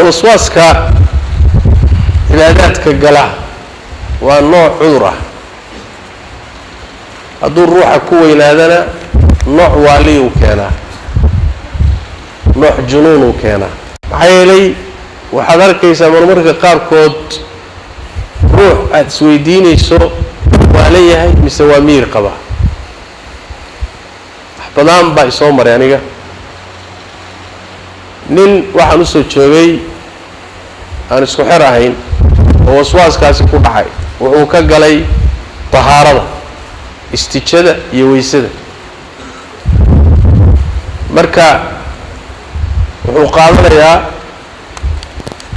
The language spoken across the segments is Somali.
Waswaaska cibaadaadka gala waa nooc cudur ah. Hadduu ruuxa ku weynaadana nooc waaliyuu keenaa, nooc junuunuu keenaa. Maxaa yeelay waxaad arkaysaa marmarka qaarkood ruux aada isweydiinayso waa leeyahay mise waa miyir qaba. Wax badan baa isoo maray aniga. Nin waxaan usoo joogay aan isku xer ahayn oo waswaaskaasi ku dhacay. Wuxuu ka galay tahaarada, istijada iyo weysada. Marka wuxuu qaadanayaa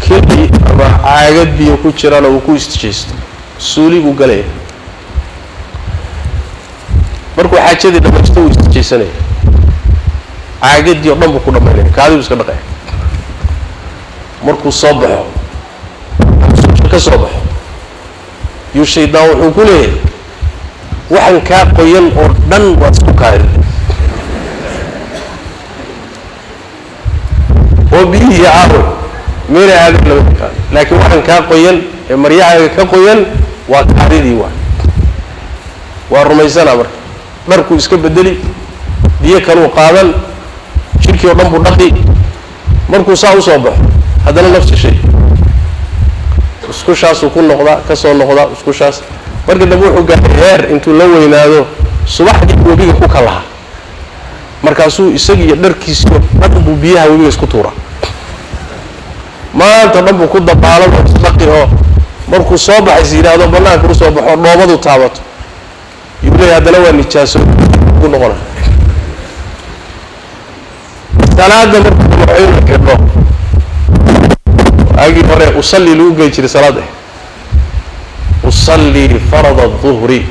keli ama caagad biyo ku jirana uu ku istijaysto, suuliguu galaya. Markuu xaajadii dhamaysto uu istijaysanaya, caagadii o dhan buu ku dhamaynaya, kaadibuu iska dhaqaya. Markuu soo baxo, ka soo baxo, yuu shaydaan wuxuu ku leeyahay, waxaan kaa qoyan oo dhan waad isku kaadi oo biyihii aawo meena aadin lama yaqaano, laakiin waxaan kaa qoyan ee maryahaaga ka qoyan waa kaadidii. Waa rumaysanaa. Marka dharkuu iska bedeli, biyo kaluu qaadan, jirkii oo dhan buu dhaqi. Markuu saa usoo baxo haddana nafsi shay uskushaasuu ku noqdaa, ka soo noqdaa uskushaas. Marka dambe wuxuu gaaray heer intuu la weynaado subaxdii webiga ku kalaha, markaasuu isaga iyo dharkiisiio dhan buu biyaha webiga isku tuuraa. Maanta dhan buu ku dabaalan oo isdhaqi, oo markuu soo baxays yidhaahdo bannaanka usoo baxo, dhoobadu taabato, yuu leeyahy haddana waa nijaaso ku noqona. Salaada markuu damco inuu xidho, waagii hore usalli lagu geli jiray salaada, usallii farada aduhri,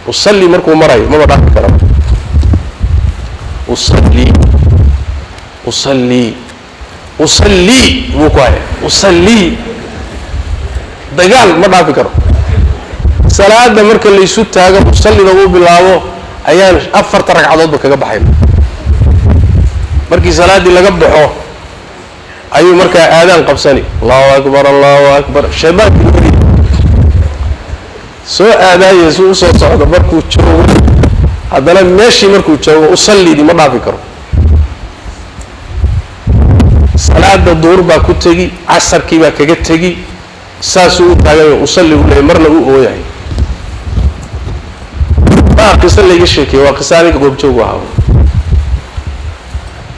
usalli markuu marayo maba dhaafi kara. Usallii, usallii, usallii buu ku haya, usallii dagaal ma dhaafi karo. Salaada marka laysu taago usallida uu bilaabo ayaan 4ta ragcadoodba kaga baxayna. Markii salaaddii laga baxo ayuu markaa aadaan qabsani, allahu akbar, allahu akbar. Shaydaankii weli soo aadaaye suu usoo socdo, markuu joogo haddana meeshii markuu joogo usallidii ma dhaafi karo. Salaada duhur baa ku tegi, casarkii baa kaga tegi, saasuu u taagayo usalli u leeyay, marna u ooyahay. Maa qiso layga sheekeeye, waa qiso aniga goobjoogu ahaa.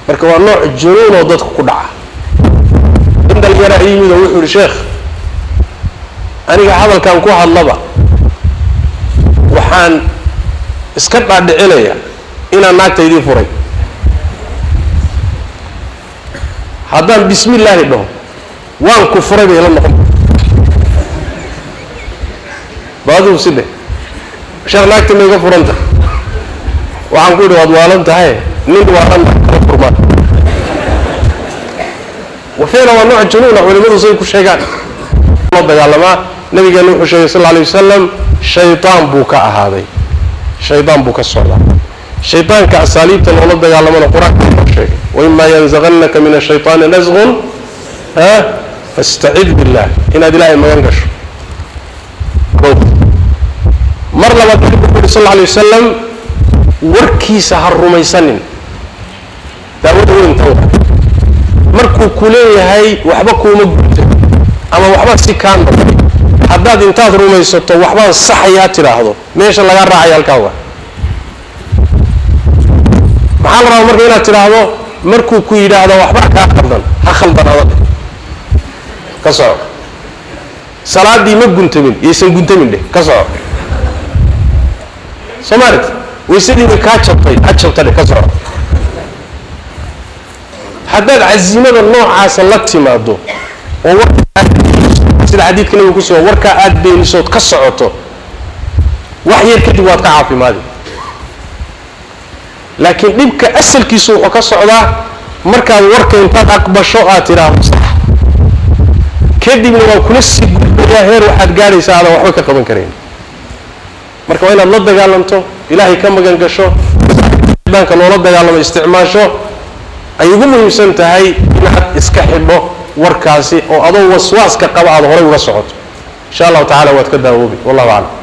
Marka waa nooc junuun oo dadku ku dhaca. In dhalinyaraa yimid oo wuxuu yihi, sheekh, aniga hadalkan ku hadlaba waxaan iska dhaadhicinaya inaan naagtaydii furay. Haddaan bismi illaahi dhaho waan ku furay bay ila noqon. Baaduu si dheh, sheekh, naagta ma iga furanta? Waxaan ku yidhi, waad waalan tahay, nin waalan kala furmaan. Waficlan waa nooc junuuna, culimadu say ku sheegaan loo dagaalamaa. Nabigeena wuxuu sheegay sal alla alay wasalam, shaydaan buu ka ahaaday, shaydaan buu ka socdaa. Shaydaanka asaaliibta loola dagaalamana qur-aanka inoo sheegay, waimaa yanzaqannaka min ashayطaani nasqun fastacid billah, inaad ilaahay magan gasho. Mar labaad nabigu wuxu uhi sal alla alay wasalam, warkiisa ha rumaysanin. Daawada weyn tan waa markuu ku leeyahay waxba kuuma gurta ama waxba si kaa noqday, haddaad intaad rumaysato waxbaan saxayaa tidhaahdo, meesha lagaa raacaya halkaa waa. Maxaa la rabaa marka inaad tidhaahdo? Markuu ku yidhaahdo waxbaa kaa khaldan, ha khaldanaado dheh, ka soco. Salaaddii ma guntamin, yaysan guntamin dheh, ka soco. Soo maalit waysadii way kaa jabtay, ha jabta dheh, ka soco. Haddaad casiimada noocaasa la timaado oo warkaa, sida xadiidka nabiga ku sugan, warkaa aada beenisood ka socoto, wax yar kadib waad ka caafimaadi. Laakiin dhibka asalkiisu wuxuu ka socdaa markaad warka intaad aqbasho aad tidhaahdo sax, kadibna waa kula sii gudbayaa heer waxaad gaadhaysaa aadan waxba ka qaban karayn. Marka waa inaad la dagaalanto, ilaahay ka magan gasho, daanka loola dagaalamo isticmaasho. Ay ugu muhiimsan tahay inaad iska xidho. Warkaasi oo adoo waswaaska qaba aada horay uga socoto, insha Allahu tacala waad ka daawoobi. Wallahu aclam.